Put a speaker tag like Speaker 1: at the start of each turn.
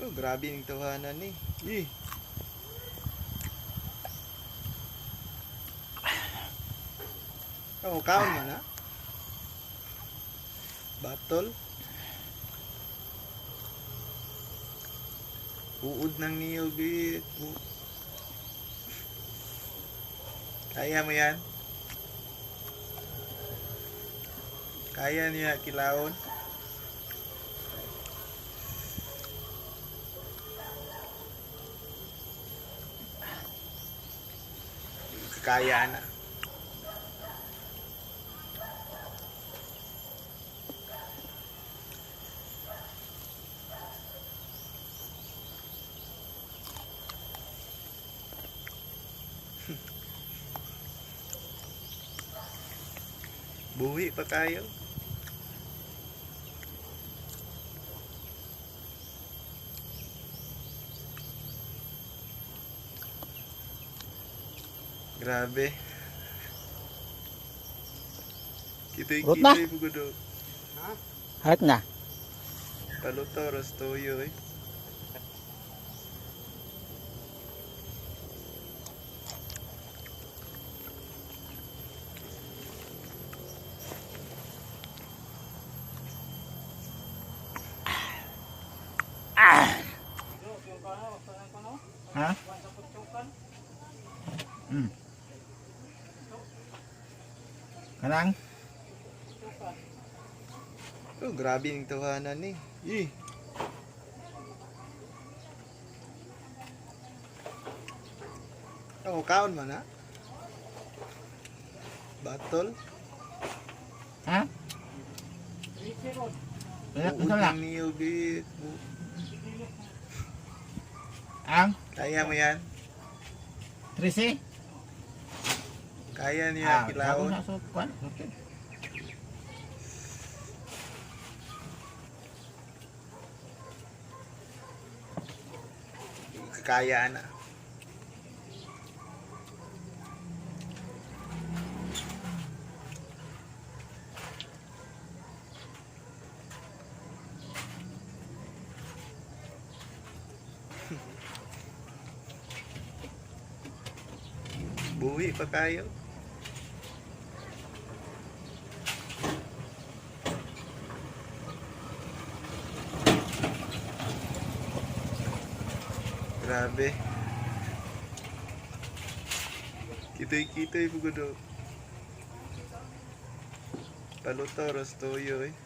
Speaker 1: Oh, grabe yung tawanan ni. Eh. Oh, kaon man ha? Batol. Uod ng niyog eh. Kaya mo yan? Kaya niya kilawon? Kaya na. Buhi pa kayo. Grabe.
Speaker 2: Rot na.
Speaker 1: Kitoy-kitoy po do.
Speaker 2: Hart na.
Speaker 1: Paluto, rostoyo eh.
Speaker 2: Ha? Kanang?
Speaker 1: Oh, grabe yung tawanan ni. Eh. Oh, kaon man ha? Batol.
Speaker 2: Ha?
Speaker 1: Uod
Speaker 2: Wala na.
Speaker 1: ng niyog eh.
Speaker 2: Ang?
Speaker 1: Kaya mo yan?
Speaker 2: 13?
Speaker 1: Kaya niya
Speaker 2: Ah,
Speaker 1: kilawon?
Speaker 2: sa kwan. Okay.
Speaker 1: Kaya na. Buhi pa kayo. Grabe. Kitoy-kitoy po do. Paluto, rostoyo eh.